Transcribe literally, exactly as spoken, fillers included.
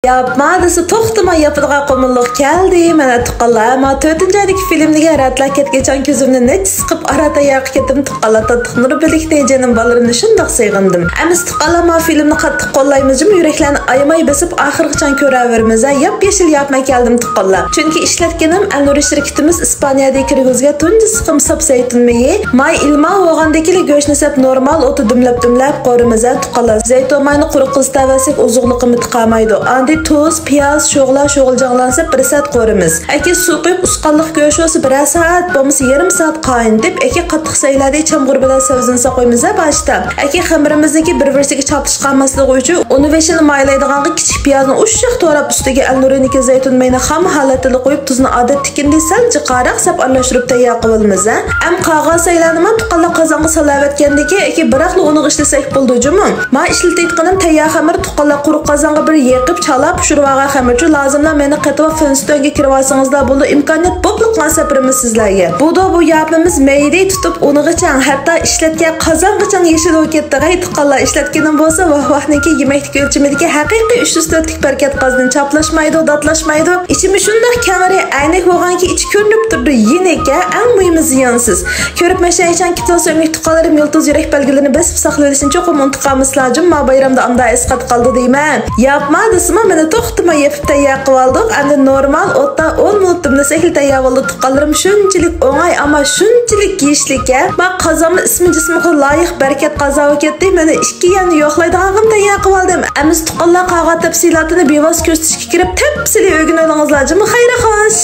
ياپما دېسە توختىماي ياپىدىغان قومۇللۇق كەلدى. مانا تۇغقانلار، ما تۆتىنچى ئايدىكى فىلىمنىگە رەتلەر كەتكەنچاڭ كۆزۈمنى نەچچە سىقىپ ئارا تەييار قىلىپ كەتتىم. تۇغقانلار، تاتلىق نۇر بىلىكنى جېنىم بالىلىرىمنى شۇنداق سېغىندىم. ئەمىسە تۇغقانلار، ما فىلىمنى قاتتىق قوللايمىز جۇمۇ، يۈرەكلەرنى ئايىماي بېسىپ ئاخىرغىچە كۆرەۋېرىمىز ھە. ياپيېشىل ياپماي كەلدىم تۇغقانلار. چۈنكى ئىشلەتكىنىم ئەلنۇرى شىركىتىمىز ئىسپانىيەدە كىرگۈزگەن تۇنجى سىقىم ساپ زەيتۇن مېيى. ماي ئىلما بولغاندىكىلا گۆشنى سەپ نورمال ئوتتا دۈملەپ-دۈملەپ قورۇمىز ھە تۇغقانلار. زەيتۇن ماينى قۇرۇق قىزىتىۋەرسەك ئوزۇقلۇقىمۇ تىقالمايدۇ. ئاندىن تۇز، پىياز، شوغلا، شوغلىجاڭلارنى سەپ بىر سائەت قورۇمىز. ئەكى سۇ قۇيۇپ ئۇسقانلىق گۆش بولسا بىرەر سائەت بولمىسا يېرىم سائەت قاينىتىپ، ئەكى قاتتىق سەيلەردە چامغۇر بىلەن سەۋزىنى ساقلايمىز ھە باشتا. ئەكى خېمىرىمىزنىڭكى بىر-بىرسىگە چاپلىشىپ قالماسلىقى ئۈچۈن ئۇن ۋېشىنى مايلايدىغانغا كىچىك پىيازنى ئۇششاق توراپ ئۈستىگە ئەلنۇرىنىڭكى زەيتۇن مېيىنى خام ھالەتتىلا قويۇپ تۇزنى ئادەتتىكىدىن سەل جىقراق سەپ ئارىلاشتۇرۇپ تەييار قىلىۋالىمىز ھە. ئەم قالغان سەيلەرنىمۇ تۇغقانلار قازانغا سالاۋەتكەندىكى ئەكى بىراقلا ئۇنغا ئىشلىسەك بولىدۇ جۇمۇ. ما ئىشلىتىۋېتىقىنىم تەييار خېمىر تۇغقانلار قۇرۇق قازانغا بىر يېقىپ چالاپ پىشۇرۇۋالغان خېمىرچۇ لازىملا مېنى قېتىۋاپ فېنستۆنگە كىرىۋالسىڭىزلا بولىدۇ، ئىمكانىيەت بوپلا قالسا بېرىمىز سىزلەرگە. بۇدۇ بۇ ياپىمىز مەيدە تۇتۇپ ئۇنىغىچە ھەتتا ئىشلەتكەن قازانغىچە يېشىل بولۇپ كەتتى غەي تۇغقانلار. ئىشلەتكىنىم بولسا ۋاھ ۋاھنىڭكى يېمەكلىك ئۆلچىمىدىكى ھەقىقىي ئۈچ يۈز تۆتلۈك بەرىكەت قازىنى چاپلاشمايدۇ، داتلاشمايدۇ. ئىچىمۇ شۇنداق كەڭرى ئەينەك بولغانكى ئىچى كۆرۈنۈپ تۇرىدۇ يېنىككە، ئەڭ مۇھىمى زىيانسىز. كۆرۈپ مەشەيچان كېتىڭ سۆيۈملۈك تۇغقانلىرىم، يۇلتۇز يۈرەك بەلگىلىرىنى بېسىپ ساقلىۋېلىشنى چوقۇم ئۇنتۇپ قالمىسىلار جۇمۇ، ما بايرامدا ئامدا ئەسقاتىپ قالدى دەيمەن. ياپما دېسىمۇ مېنى توختىماي يېپىپ تەييار قىلىۋالدۇق. ئەمدى نورمال ئوتتا ئون مىنۇت دۈملىسەكلا تەييار بولدى تۇغقانلىرىم. شۇنچىلىك ئوڭاي، ئەمما شۇنچىلىك يېيىشلىك ھە. ما قازانمۇ ئىسمى جىسمىغا لايىق بەرىكەت قازان بولۇپ كەتتى. مانا ئىككى يەرنى يوقلايدىغانغىمۇ تەييار قىلىۋالدىم. ئەمىسە تۇغقانلار قالغان تەپسىلاتىنى بىۋاسىتە كۆرسىتىشكە كىرىپ تەپسىلىي ئۆگىنىۋېلىڭىزلار جۇمۇ. خەير خوش.